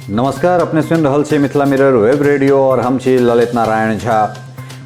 नमस्कार, अपने सुनि रहल छी मिथिला मिरर वेब रेडियो और हम छी ललित नारायण झा।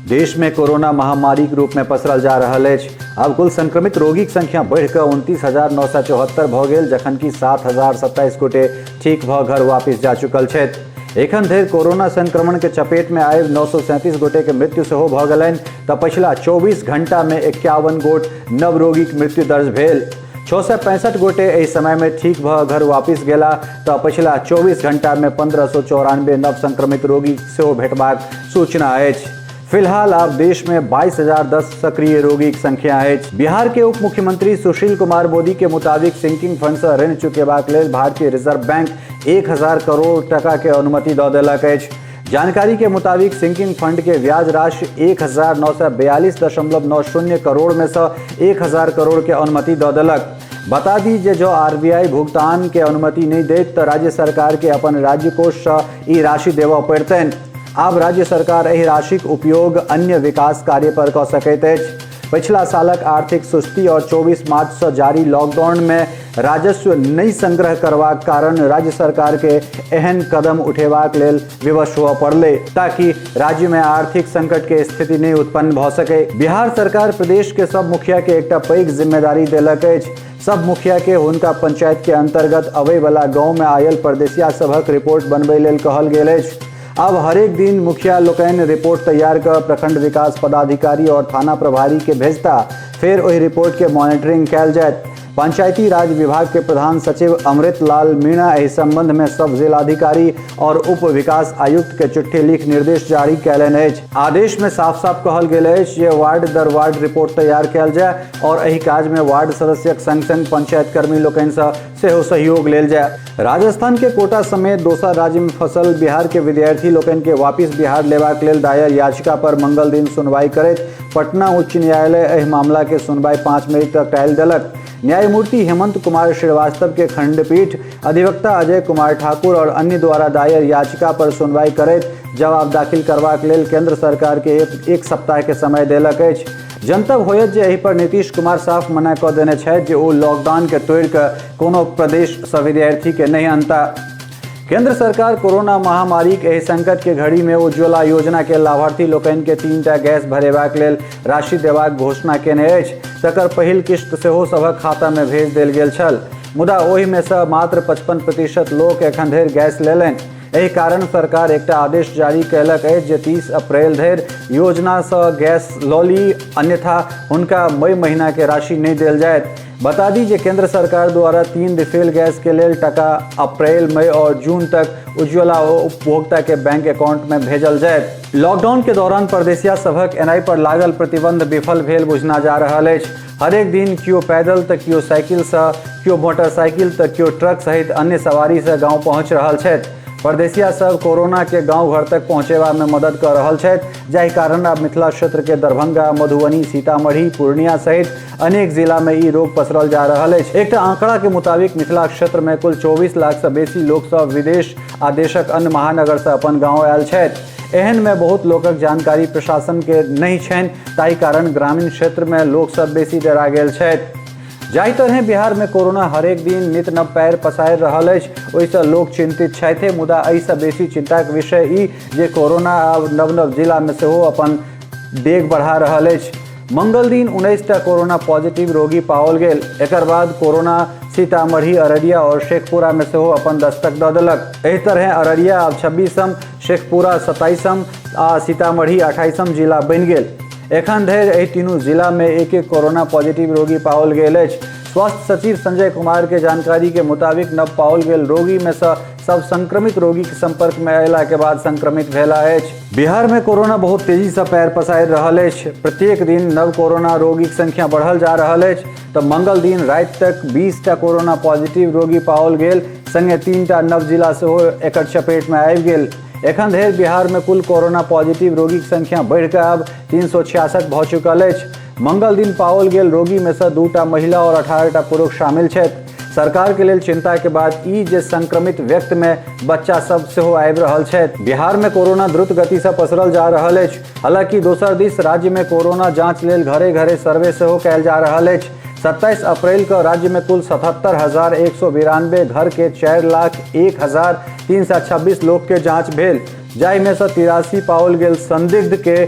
देश में कोरोना महामारी के रूप में पसरल जा रहल अछि। आब कुल संक्रमित रोगीक संख्या बढ़ि कऽ 29,974 भऽ गेल, जखन कि 7,027 गोटे ठीक भऽ घर वापिस जा चुकल छथि। एखन धरि कोरोना संक्रमण के चपेट में आबि 937 गोटे के मृत्यु सेहो भऽ गेलनि, तऽ पछिला 24 घंटा में 51 गोट नव रोगीक मृत्यु दर्ज भेल। 665 गोटे एहि समय में ठीक भऽ घर वापिस गेला, तऽ पछिला 24 घंटा में 1,594 नव संक्रमित रोगी सेहो भेटबाक सूचना अछि। फिलहाल आब देश में 22,010 सक्रिय रोगीक संख्या अछि। बिहार के उप मुख्यमंत्री सुशील कुमार मोदी के मुताबिक सिंकिंग फंड से ऋण चुकेबाक लेल भारतीय रिजर्व बैंक 1000 करोड़ टका के अनुमति दऽ देलक अछि। जानकारी के मुताबिक सिंकिंग फंड के ब्याज राशि 1,942.90 करोड़ में से 1000 करोड़ के अनुमति दऽ देलक। बता दी जे जँ आरबीआई भुगतान के अनुमति नहि दैत तऽ राज्य सरकार के अपन राज्य कोष से ई राशि देबऽ पड़तनि। आब राज्य सरकार एहि राशिक उपयोग अन्य विकास कार्य पर कऽ सकैत अछि। पछिला सालक आर्थिक सुस्ती और 24 मार्च से जारी लॉकडाउन में राजस्व नहि संग्रह करबाक कारण राज्य सरकार के एहन कदम उठेबाक लेल विवश हुअ पड़लै, ताकि राज्य में आर्थिक संकट के स्थिति नहि उत्पन्न भऽ सके। बिहार सरकार प्रदेश के सब मुखिया के एकटा पैघ जिम्मेदारी देलक अछि। सब मुखिया के हुनका पंचायत के अंतर्गत अबै वाला गांव में आयल परदेसिया सभक रिपोर्ट बनबै लेल कहल गेल अछि। अब हरेक दिन मुखिया लोकनि रिपोर्ट तैयार कऽ प्रखंड विकास पदाधिकारी और थाना प्रभारी के भेजता, फेर ओहि रिपोर्ट के मॉनिटरिंग कयल जायत। पंचायती राज विभाग के प्रधान सचिव अमृत लाल मीणा एहि संबंध में सब जिलाधिकारी और उप विकास आयुक्त के चिट्ठी लिख निर्देश जारी कयलनि अछि। आदेश में साफ साफ कहल गेल अछि जे वार्ड दर वार्ड रिपोर्ट तैयार कयल जाय और एहि काज में वार्ड सदस्यक संग संग पंचायत कर्मी लोकनि सँ सेहो सहयोग लेल जाय। राजस्थान के कोटा समेत दोसर राज्य में फसल बिहार के विद्यार्थी लोकनि के वापिस बिहार लेबाक लेल दायर याचिका पर मंगल दिन सुनवाई करैत पटना उच्च न्यायालय एहि मामला के सुनवाई 5 मई तक टालि देलक। न्यायमूर्ति हेमंत कुमार श्रीवास्तव के खंडपीठ अधिवक्ता अजय कुमार ठाकुर और अन्य द्वारा दायर याचिका पर सुनवाई करैत जवाब दाखिल करबाक लेल केंद्र सरकार के एक सप्ताह के समय देलक अछि। जनतब होयत जे एहि पर नीतीश कुमार साफ मना कऽ देने छथि जे ओ लॉकडाउन के तोड़ि कऽ कोनो प्रदेश सँ विद्यार्थी के नहि अनता। केंद्र सरकार कोरोना महामारी के एहि संकट के घड़ी में उज्ज्वला योजना के लाभार्थी लोकनि के 3टा गैस भरेबाक लेल राशि देबाक घोषणा केने अछि। तकर पहिल किश्त सेहो सभक खाता में भेज देल गेल छल, मुदा ओहि में सँ मात्र 55% लोक एखन धरि गैस लेलनि। एहि कारण सरकार एकटा आदेश जारी कयलक अछि जे 30 अप्रैल धरि योजना सँ गैस लऽ ली, अन्यथा हुनका मई महीना के राशि नहि देल जायत। बता दी जे केंद्र सरकार द्वारा 3 रिफिल गैस के लेल टका अप्रैल, मई और जून तक उज्ज्वला उपभोक्ता के बैंक अकाउंट में भेजल जायत। लॉकडाउन के दौरान परदेसिया सभक एनाइ पर लागल प्रतिबंध विफल भेल बुझना जा रहल अछि। हरेक दिन केओ पैदल तऽ केओ साइकिल सँ, केओ मोटरसाइकिल तऽ केओ ट्रक सहित अन्य सवारी सँ गांव पहुंच रहल छथि। परदेसिया सब कोरोना के गांव घर तक पहुंचेबा में मदद कऽ रहल छथि, जाहि कारण आब मिथिला क्षेत्र के दरभंगा, मधुबनी, सीतामढ़ी, पूर्णिया सहित अनेक जिला में ई रोग पसरल जा रहल अछि। एकटा आंकड़ा के मुताबिक मिथिला क्षेत्र में कुल 24 लाख सँ बेसी लोक सब विदेश आ देशक अन्य महानगर सँ अपन गांव आयल छथि। एहन में बहुत लोकक जानकारी प्रशासन के नहि छनि, ताहि कारण ग्रामीण क्षेत्र में लोक सब बेसी डरा गेल छथि। जाहि तरहे बिहार में कोरोना हरेक दिन नित नव पैर पसारि रहल अछि, ओहिसँ लोक चिंतित छथि, मुदा एहिसँ बेसी चिंताक विषय ई जे कोरोना आब नव नव जिला में सेहो अपन डेग बढ़ा रहल अछि। मंगल दिन 19टा कोरोना पॉजिटिव रोगी पाओल गेल। एकर बाद कोरोना सीतामढ़ी, अररिया और शेखपुरा में सेहो अपन दस्तक दऽ देलक। एहि तरहे अररिया आब 26म, शेखपुरा 27म आ सीतामढ़ी 28म जिला बनि गेल। एखन धरि एहि तीनू जिला में एक एक कोरोना पॉजिटिव रोगी पाओल गेल अछि। स्वास्थ्य सचिव संजय कुमार के जानकारी के मुताबिक नव पाओल गेल रोगी में सँ सब संक्रमित रोगी के संपर्क में अयला के बाद संक्रमित भेला अछि। बिहार में कोरोना बहुत तेजी से पैर पसारि रहल अछि। प्रत्येक दिन नव कोरोना रोगीक संख्या बढ़ल जा रहल अछि। तऽ मंगल दिन राति तक 20टा कोरोना पॉजिटिव रोगी पाओल गेल, संगे 3टा नव जिला सेहो एकर चपेट में आबि गेल। एखन धरि बिहार में कुल कोरोना पॉजिटिव रोगीक संख्या बढ़ि कऽ आब 366 भऽ चुकल अछि। मंगल दिन पाओल गेल रोगी में सँ 2टा महिला और 18टा पुरुष शामिल छथि। सरकार के लेल चिंता के बात ई जे संक्रमित व्यक्ति में बच्चा सब सेहो आबि रहल छथि। बिहार में कोरोना द्रुत गति से पसरल जा रहल अछि। हालांकि दोसर दिस राज्य में कोरोना जांच लेल घरे घरे सर्वे सेहो कयल जा रहल अछि। 27 अप्रैल क राज्य में कुल 77,192 घर के 4,01,326 लोक के जांच भेल, जाहि में से 83 पाओल गेल संदिग्ध के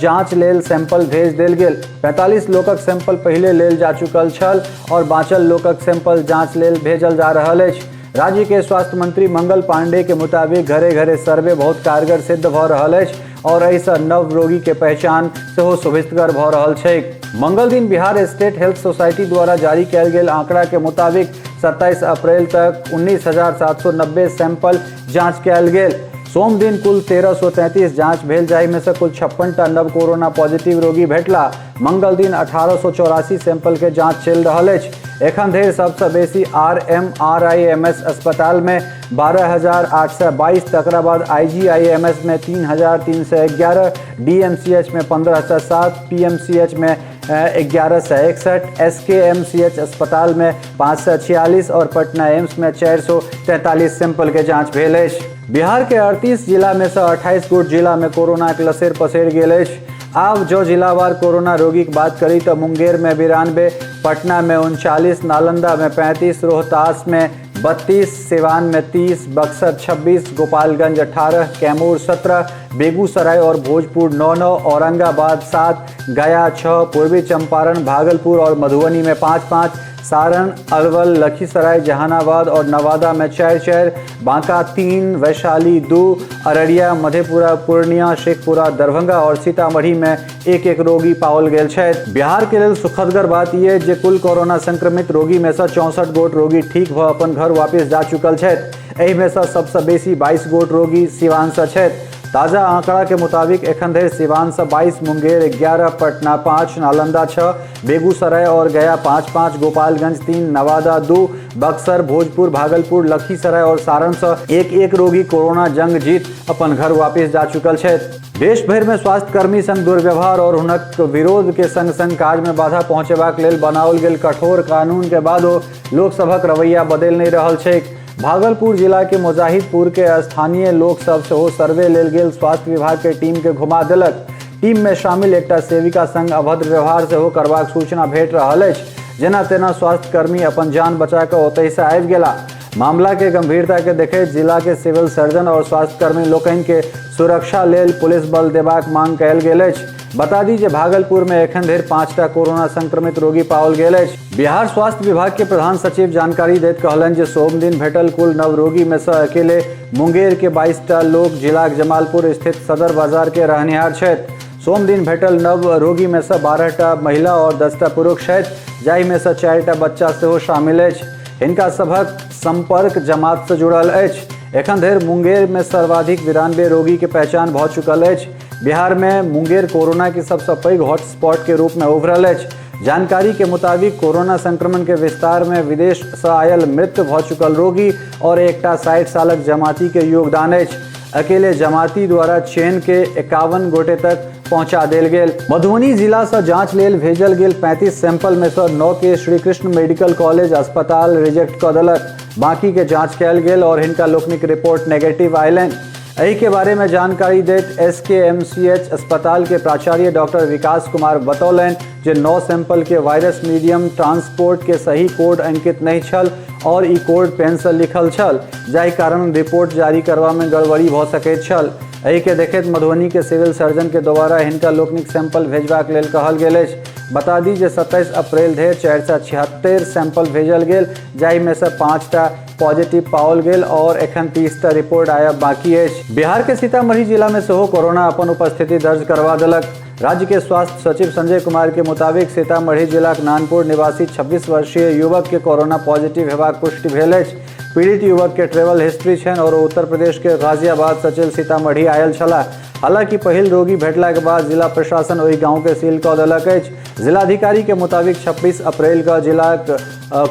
जांच लेल सैंपल भेज देल गेल। 45 लोकक सैंपल पहिले लेल जा चुकल छल और बाँचल लोकक सैंपल जांच लेल भेजल जा रहल अछि। राज्य के स्वास्थ्य मंत्री मंगल पांडे के मुताबिक घरे घरे सर्वे बहुत कारगर सिद्ध भऽ रहल अछि और एहिसँ नव रोगी के पहचान सेहो सुभिस्तगर भऽ रहल छै। मंगल दिन बिहार स्टेट हेल्थ सोसाइटी द्वारा जारी कयल गेल आंकड़ा के मुताबिक 27 अप्रैल तक 19,790 सैंपल जांच कयल गेल। सोम दिन कुल 1333 जांच भेल, जाहिमे से कुल 56 टा नव कोरोना पॉजिटिव रोगी भेटला। मंगल दिन 1884 सैंपल के जांच चलि रहल अछि। एखन धरि सबसँ बेसी R M R I M S अस्पताल में 12,822, तकरा बाद आई जी I am S में 3,311, डी एम सी एच में 1507, पी एम सी एच में 1161, एस के एम सी एच अस्पताल में 546 और पटना एम्स में 443 सैंपल के जांच भेल अछि। बिहार के 38 जिला में से 28 गोट जिला में कोरोना के लसेर पसरि गेल अछि। आब जँ जिलावार कोरोना रोगीक बात करी तऽ मुंगेर में 92, पटना में 39, नालंदा में 35, रोहतास में 32, सिवान में 30, बक्सर 26, गोपालगंज 18, कैमूर 17, बेगूसराय और भोजपुर 9 9, औरंगाबाद 7, गया 6, पूर्वी चंपारण, भागलपुर और मधुबनी में 5 5, सारण, अरवल, लखीसराय, जहानाबाद और नवादा में 4 4, बांका 3, वैशाली 2, अररिया, मधेपुरा, पूर्णिया, शेखपुरा, दरभंगा और सीतामढ़ी में 1 1 रोगी पाओल गेल छथि। बिहार के लेल सुखदगर बात यह जे कुल कोरोना संक्रमित रोगी में से 64 गोट रोगी ठीक भ अपन घर वापस जा चुकल छथि। एहि में से सबसे बेसी 22 गोट रोगी सिवान से छथि। ताजा आंकड़ा के मुताबिक एखन धरि सिवान से 22, मुंगेर 11, पटना 5, नालंदा 6, बेगूसराय और गया 5 5, गोपालगंज 3, नवादा 2, बक्सर, भोजपुर, भागलपुर, लखीसराय और सारण से 1 1 रोगी कोरोना जंग जीत अपन घर वापस जा चुकल छथि। देश भरि में स्वास्थ्यकर्मी संग दुर्व्यवहार और हुनक विरोध के संग संग काज में बाधा पहुंचेबाक लेल बनाओल गेल कठोर कानून के बादो लोकसभक रवैया बदलि नहि रहल छैक। भागलपुर जिला के मोजाहिदपुर के स्थानीय लोक सब सेहो सर्वे लेल गेल स्वास्थ्य विभाग के टीम के घुमा देलक। टीम में शामिल एकटा सेविका संग अभद्र व्यवहार सेहो करबाक सूचना भेट रहल अछि। जेना तेना स्वास्थ्यकर्मी अपन जान बचा कऽ ओतहि से आबि गेला। मामला के गंभीरता के देखैत जिला के सिविल सर्जन और स्वास्थ्यकर्मी लोकनि के सुरक्षा लेल पुलिस बल देबाक मांग कयल गेल अछि। बता दी जे भागलपुर में एखन धरि 5टा कोरोना संक्रमित रोगी पाओल गेल अछि। बिहार स्वास्थ्य विभाग के प्रधान सचिव जानकारी दैत कहलनि जे सोम दिन भेटल कुल नव रोगी में से अकेले मुंगेर के 22टा लोक जिलाक जमालपुर स्थित सदर बाजार के रहनिहार छथि। सोम दिन भेटल नव रोगी में से 12टा महिला और 10टा पुरुष छथि, जाहि में से 4टा बच्चा सेहो शामिल अछि। हिनका सभक संपर्क जमात से जुड़ल अछि। एखन धरि मुंगेर में सर्वाधिक 92 रोगी के पहचान भऽ चुकल अछि। बिहार में मुंगेर कोरोना के सबसे पैघ हॉटस्पॉट के रूप में उभरल अछि। जानकारी के मुताबिक कोरोना संक्रमण के विस्तार में विदेश से आयल मृत्यु भऽ चुकल रोगी और एकटा 60 सालक जमाती के योगदान अछि। अकेले जमाती द्वारा चेन के 51 गोटे तक पहुंचा देल गेल। मधुबनी जिला से जांच लेल भेजल गेल 35 सैंपल में से 9 के श्रीकृष्ण मेडिकल कॉलेज अस्पताल रिजेक्ट कऽ देलक। बाकी के जांच कयल गेल और हिनका लोकनिक रिपोर्ट नेगेटिव आयलनि। एहि के बारे में जानकारी दैत एस के एम सी एच अस्पताल के प्राचार्य डॉक्टर विकास कुमार बतौलनि जे 9 सैंपल के वायरस मीडियम ट्रांसपोर्ट के सही कोड अंकित नहि छल और ई कोड पेन से लिखल छल, जाहि कारण रिपोर्ट जारी करबा में गड़बड़ी भऽ सकैत छल। एहि के देखैत मधुबनी के सिविल सर्जन के दोबारा हिनका लोकनिक सैंपल भेजबाक लेल कहल गेल अछि। बता दी जे 27 अप्रैल धरि 476 सैंपल भेजल गेल, जाहि में से 5टा पॉजिटिव पाओल गेल और एखन 30टा रिपोर्ट आयब बाकी अछि। बिहार के सीतामढ़ी जिला में सेहो कोरोना अपन उपस्थिति दर्ज करवा देलक। राज्य के स्वास्थ्य सचिव संजय कुमार के मुताबिक सीतामढ़ी जिलाक नानपुर निवासी 26 वर्षीय युवक के कोरोना पॉजिटिव हेबाक पुष्टि भेल अछि। पीड़ित युवक के ट्रेवल हिस्ट्री छनि और उत्तर प्रदेश के गाजियाबाद सचिल सीतामढ़ी आयल छलाह। हालांकि पहिल रोगी भेटला के बाद जिला प्रशासन ओहि गांव के सील कऽ देलक अछि। जिलाधिकारी के मुताबिक 26 अप्रैल के जिलाक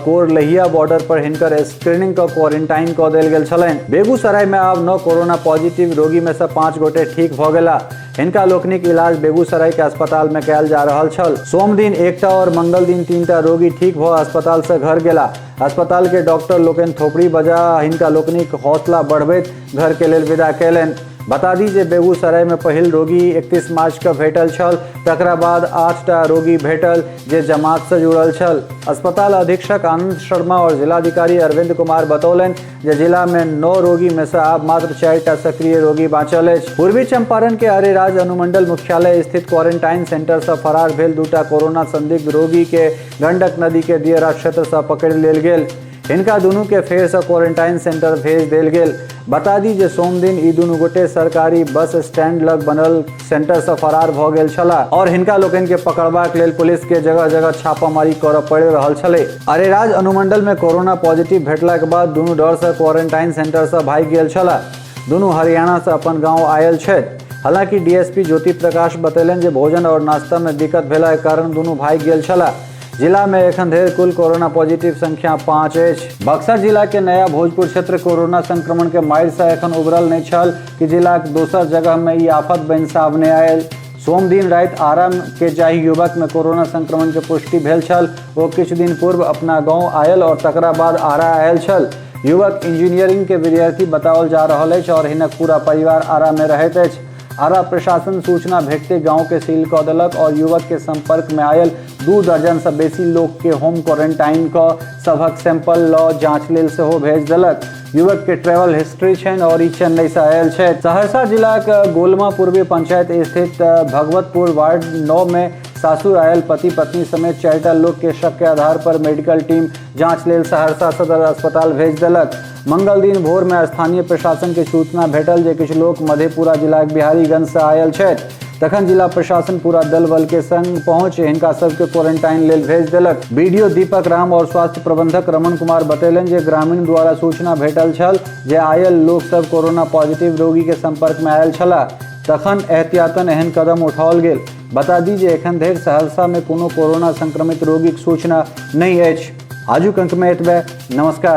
कोरलहिया बॉर्डर पर हिनकर स्क्रीनिंग क क्वारंटाइन कऽ देल गेल छलनि। बेगूसराय में आब 9 कोरोना पॉजिटिव रोगी में से 5 गोटे ठीक भऽ गेला। हिनका लोकनिक इलाज बेगूसराय के अस्पताल में कयल जा रहल छल। सोम दिन 1टा और मंगल दिन 3टा रोगी ठीक भऽ अस्पताल से घर गेला। अस्पताल के डॉक्टर लोकनि थोपड़ी बजा हिनका लोकनिक हौसला बढ़बैत घर के लेल विदा कयलनि। बता दी जे बेगूसराय में पहिल रोगी 31 मार्च के भेटल छल, तकरा बाद 8टा रोगी भेटल जे जमात से जुड़ल छल। अस्पताल अधीक्षक आनंद शर्मा और जिलाधिकारी अरविंद कुमार बतौलनि जे जिला में 9 रोगी में से आब मात्र 4टा सक्रिय रोगी बाँचल अछि। पूर्वी चंपारण के अरेराज अनुमंडल मुख्यालय स्थित क्वारंटाइन सेंटर से फरार भेल 2टा कोरोना संदिग्ध रोगी के गंडक नदी के दियरा क्षेत्र से पकड़ि लेल गेल। हिनका दुनू के फेर से क्वारंटाइन सेंटर भेज देल गेल। बता दी जे सोमदिन ई दुनू गोटे सरकारी बस स्टैंड लग बनल सेंटर से फरार भ गेल छलाह और हिनका लोकनि के पकड़बाक लेल पुलिस के जगह जगह छापामारी करऽ पड़ि रहल छलै। अरेराज अनुमंडल में कोरोना पॉजिटिव भेटला के बाद दुनू डर से क्वारंटाइन सेंटर से भागि गेल छलाह। दुनू हरियाणा से अपन गांव आयल छथि। हालांकि डीएसपी ज्योति प्रकाश बतेलनि जे भोजन और नाश्ता में दिक्कत भेला के कारण दुनू भागि गेल छलाह। जिला में एखन धरि कुल कोरोना पॉजिटिव संख्या 5 अछि। बक्सर जिला के नया भोजपुर क्षेत्र कोरोना संक्रमण के मारि से एखन उबरल नहि छल कि जिलाक दोसर जगह में ई आफत बनि सामने आयल। सोमदिन राति आरा के जाहि युवक में कोरोना संक्रमण के पुष्टि भेल छल ओ किछु दिन पूर्व अपना गांव आयल और तकरा बाद आरा आयल छल। युवक इंजीनियरिंग के विद्यार्थी बताओल जा रहल अछि और हिनक पूरा परिवार आरा में रहैत अछि। आरा प्रशासन सूचना भेटते गांव के सील कऽ देलक और युवक के संपर्क में आयल 2 दर्जन से बेसी लोक के होम क्वारंटाइन कऽ सभक सैंपल लऽ जांच लेल सेहो भेज देलक। युवक के ट्रेवल हिस्ट्री छनि और ई चेन्नई से आयल छथि। सहरसा जिलाक गोलमा पूर्वी पंचायत स्थित भगवतपुर वार्ड 9 में सासुर आयल पति पत्नी समेत 4टा लोक के शक के आधार पर मेडिकल टीम जांच लेल सहरसा सदर अस्पताल भेज देलक। मंगल दिन भोर में स्थानीय प्रशासन के सूचना भेटल जे किछु लोक मधेपुरा जिलाक बिहारीगंज से आयल छथि। तखन जिला प्रशासन पूरा दल बल के संग पहुंच हिनका सबके क्वारंटाइन लेल भेज देलक। बीडीओ दीपक राम और स्वास्थ्य प्रबंधक रमन कुमार बतेलनि जे ग्रामीण द्वारा सूचना भेटल छल जे आयल लोक सब कोरोना पॉजिटिव रोगी के संपर्क में आयल छलाह, तखन एहतियातन एहन कदम उठाओल गेल। बता दी जे एखन धरि सहरसा में कोनो कोरोना संक्रमित रोगीक सूचना नहि अछि। आजुक अंक में एतबे। नमस्कार।